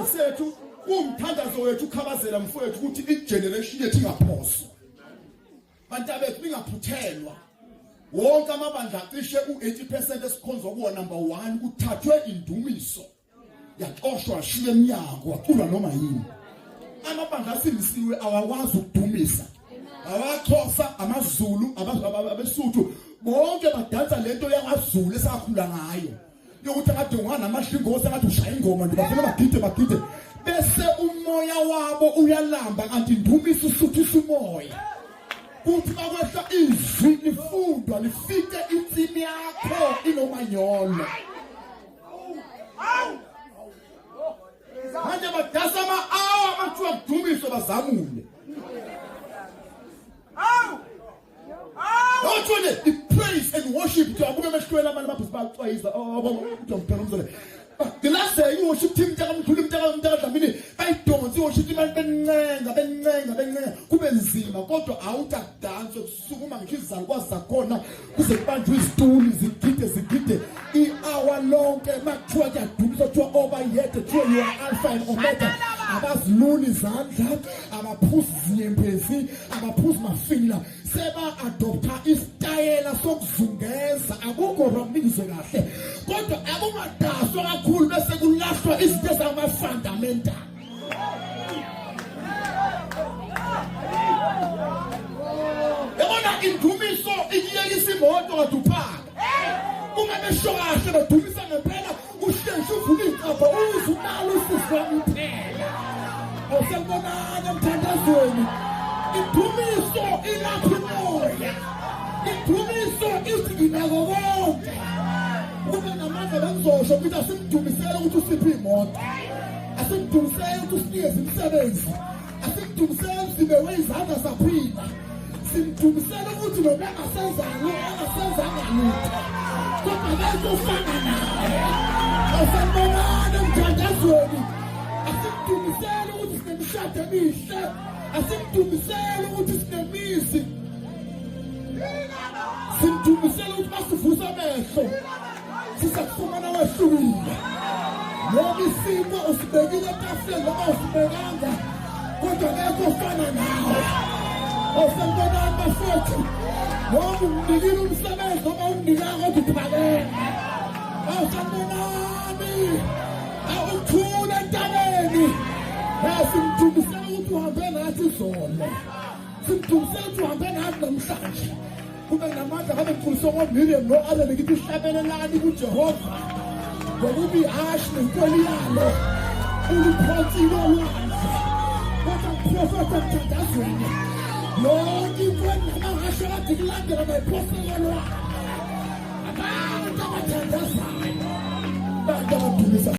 Isizwe sethu kuwumthandazo wethu ukhabazela mfowethu ukuthi igeneration yethu ingaphoswa. Bantabethu ningaphuthelwa. Wonke amabandla cishe u-80% esikhonzwa kuwo number 1 kuthathwe indumiso. Yaxoshwa shiye emnyango waculwa noma yini. Amabandla asindisiwe awakwazi ukudumisa. AwaXhosa, amaZulu, abeSuthu bonke badansa lento yakwaZulu esakhula ngayo. Yokuthi akade unganamahlingosi akade ushaya ingoma nje bafuna bagide bagide bese umoya wabo uyalamba kanti indumiso usuthisa umoya. Kuthi makwehla izwi lifundwa lifike insimi yakho inomanyolo. Manje badasa ama-awa amathiwa kudumiswe bazamule. Awuthole i-praise and worship kuthiwa kube emehlweni abantu ababhusi baxwayisa kuthiwa mphela umzole. Ngilazeke i-worship team mntakamkhulu mntakadlamini bayidonse i-worship team abantu bencenga bencenga bencenga kube nzima kodwa awuthi akudanswe sukuma ngisho izalukwazi zakhona kuze kubanjwe izituli zigide zigide i-hour lonke makuthiwa kuyadumisa kuthiwa oba yedwa kuthiwa you are alpha and omega abaziluli izandla abaphuzi zinyembezi abaphuzi mafila seba-adoptha isitayela sokuzungeza akukho wrong ningizwe kahle kodwa akungadaswa kakhulu bese kulahlwa izinto ezama-fundamental. Yabona indumiso ikuyekisa imoto kade uphaka. Uma besho kahle badumisa ngempela usheshe uvula icabha uze unalo usisi wami phela. Awuselibonani emthandazweni. Indumiso ilapha umoya. Indumiso ithi nginako konke. Kube namandla bengizosho ukuthi asimdumisele ukuthi usiphe imoto. Asimdumisele ukuthi usinikeze imisebenzi. Asimdumisele sibewe izandla saphila. Simdumisele ukuthi noma engasenzanga engasenzanga lutho. Kodwa akekho ofana naye. Asanibonani emthandazweni. Asimdumisele ukuthi sinemishado emihle. Asimdumisele ukuthi sinemizi. Simdumisele ukuthi masivusa amehlo. Sisakufumana wehlukile. Noma isimo usibekile etafuleni noma usibekanga kodwa akekho ofana nawe. Awusanibonani bafethu. Noma umnikile umsebenzi noma umnikanga kodwa uphakeme. Awusanibonani. Awuthule entabeni. Simdumisela ukuthi uhambe nathi izolo. Simdumisela ukuthi uhambe nathi namhlanje. Kube namandla ngabe ngikhulisa ngoMiriam no-Aaron ngithi hlabelelani kuJehova ngokuba ihhashi nenkweli yalo uliphonsile olwandle. Kodwa mprofetha emthandazweni yonke inkweli namahhashi akade kulandela bayiphosele olwandle. Abantu abathandazayo, abantu abadumisa.